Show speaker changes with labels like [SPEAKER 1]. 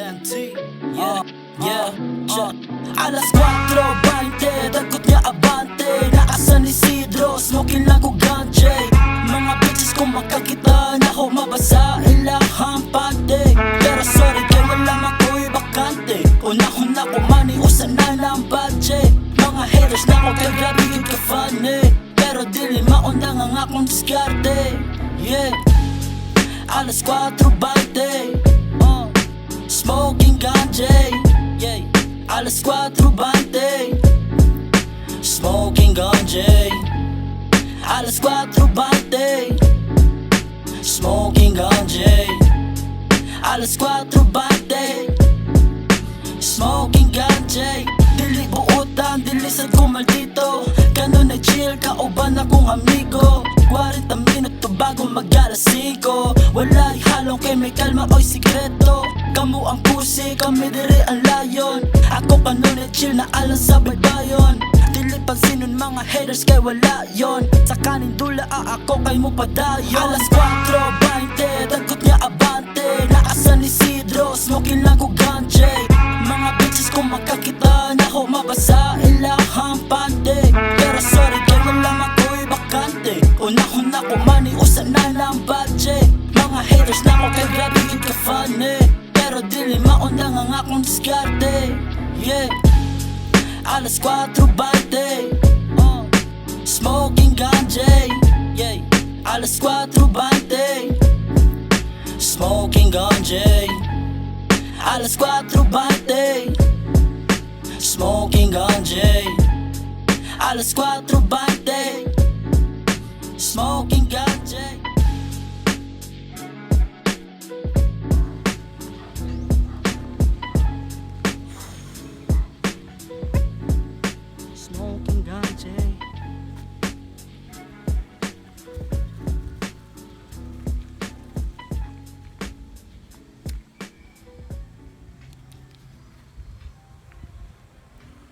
[SPEAKER 1] Lenti. Yeah. Alas 4:20, dagkot nga abante. Naa San Isidro, smoking lang ko ganja. Mga bitches, kung makakita na ako, mabasa ilahang pante. Pero sorry kay wala man ko'y bakante. Unahon na ko money, usa na ng budget. Mga haters na ko kay grabe yun ka funny. Pero dili mauna nga nga akong diskarte. Yeah. Alas 4:20, smoking ganja. Yeah. Alas 4:20, smoking ganja. Alas 4:20, smoking ganja. Alas 4:20, smoking ganja. Dili buutan, dili sa kumaldito. Kanunay chill, kauban akong amigo. 40 minuto bago mag-alas 5. Wala'y halong kay may kalma o'y sikreto. Kamu ang pussy, kami diri ang lion. Ako kanunay chill na alang sa baybayon. Dili pansinon mga haters kay wala yon. Sa kanin dula a ako kay mo padayon. Alas 4:20, dagkot nga abante. Naa San Isidro, smoking lang ko ganja. Mga bitches, kung makakita na ako, mabasa ilahang pante. Pero sorry kay wala man ko'y bakante. Unahon na ko money, usa na ng budget. Mga haters na ko kay grabe yun ka funny. Pero dili mauna nga nga akong diskarte. Yeah. Alas 4:20, smoking ganja. Yeah. Alas 4:20, smoking ganja. Alas 4:20, smoking ganja. Alas 4:20.